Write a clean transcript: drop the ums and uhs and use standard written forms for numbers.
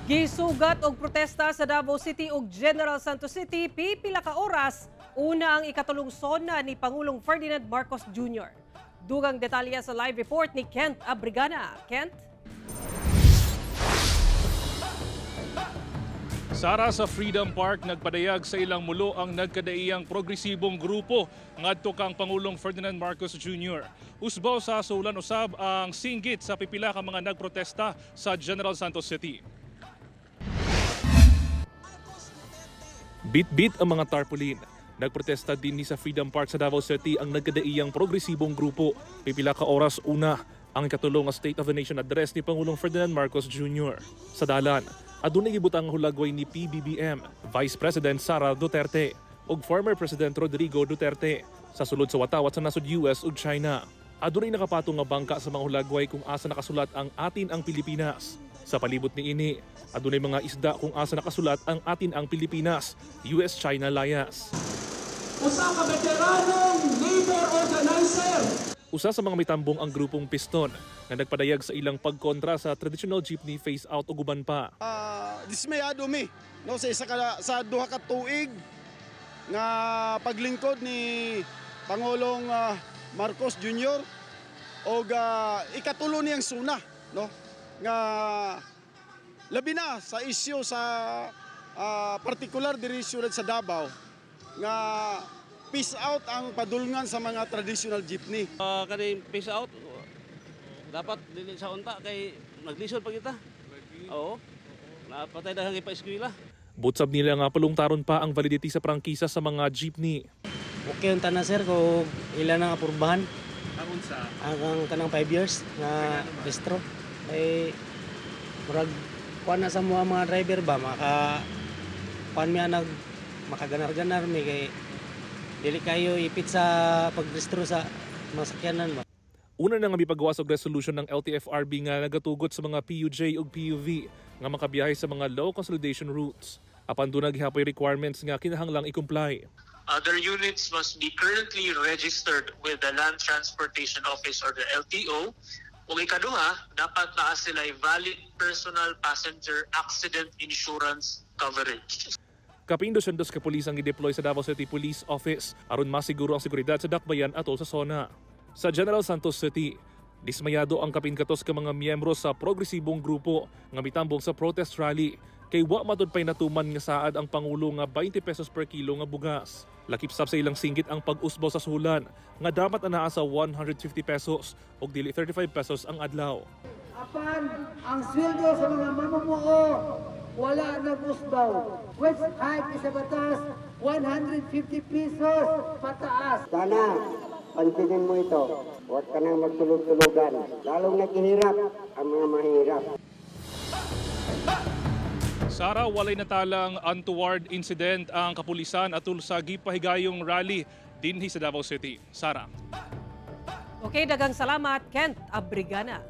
Gisugat og protesta sa Davao City ug General Santos City pipila ka oras una ang ikatulong SONA ni Pangulong Ferdinand Marcos Jr. Dugang detalye sa live report ni Kent Abrigana. Kent? Sara, sa Freedom Park, nagpadayag sa ilang mulo ang nagkadaiyang progresibong grupo ngadto kang Pangulong Ferdinand Marcos Jr. Usbaw sa sulan usab ang singgit sa pipila ka mga nagprotesta sa General Santos City. Bit-bit ang mga tarpaulin. Nagprotesta din ni sa Freedom Park sa Davao City ang nagkadaiyang progresibong grupo. Pipila ka oras una ang ikatulong nga State of the Nation Address ni Pangulong Ferdinand Marcos Jr. Sa dalan, adunay gibutang hulagway ni PBBM, Vice President Sara Duterte ug former President Rodrigo Duterte sa sulod sa watawat sa nasod US ug China. Adunay nakapatong nga bangka sa mga hulagway kung asa nakasulat ang "Atin ang Pilipinas." Sa palibot niini, adunay mga isda kung asa nakasulat ang "Atin ang Pilipinas, US-China Layas." Usa ka veteranong labor organizer. Usa sa mga mitambong ang grupong Piston nga nagpadayag sa ilang pagkontra sa traditional jeepney phase out ug uban pa. Dismayado mi, no, sa isa ka sa duha ka tuig nga paglingkod ni Pangulong Marcos Jr. og ikatulo niyang SONA, no, nga labi na sa isyu sa partikular diri siyudad sa Davao nga peace out ang padulngan sa mga traditional jeepney. Kaning peace out dapat dili sa unta kay naglisod pa kita. Oo. Napatay na hanggang pa-eskwela. Butsab nila nga palungtaron pa ang validity sa prangkisa sa mga jeepney. Okay unta na, sir, kung ilan ang apurbahan. Ang unsa? Ang kanang 5 years nga rehistro. Kay murag kuan na sa mga driver ba, maka kuan mi nag makaganar-ganar mi kay dili kayo ipit sa pagrehistro sa mga sakyanan ba. Una na nga mipagawas og resolution ng LTFRB nga nagatugot sa mga PUJ ug PUV nga makabiyahe sa mga low consolidation routes. Apan duna gihapoy requirements nga kinahanglang i-comply. Other units must be currently registered with the Land Transportation Office or the LTO. Ug ikaduha, dapat naa sila valid personal passenger accident insurance coverage. Kapin 200 ka pulis ang i-deploy sa Davao City Police Office aron masiguro ang seguridad sa dakbayan atol sa SONA. Sa General Santos City, dismayado ang kapin 14 ka mga miyembro sa progresibong grupo nga mitambong sa protest rally kay wa matud pay natuman nga saad ang Pangulo nga 20 pesos per kilo nga bugas. Lakip sab sa ilang singgit ang pag-usbaw sa sulan nga dapat anaa sa 150 pesos ug dili 35 pesos ang adlaw. Apan ang sweldo sa mga mamumuo wala nag-usbaw. Wage hike sa batas 150 pesos pataas. Sana pansinin mo ito. Huwag ka nang magtulog-tulugan. Lalong naghihirap ang mga mahirap. Sara, walay natalang untoward incident ang kapulisan atul sa gipahigayong rally dinhi sa Davao City. Sara. Okay, dagang salamat, Kent Abrigana.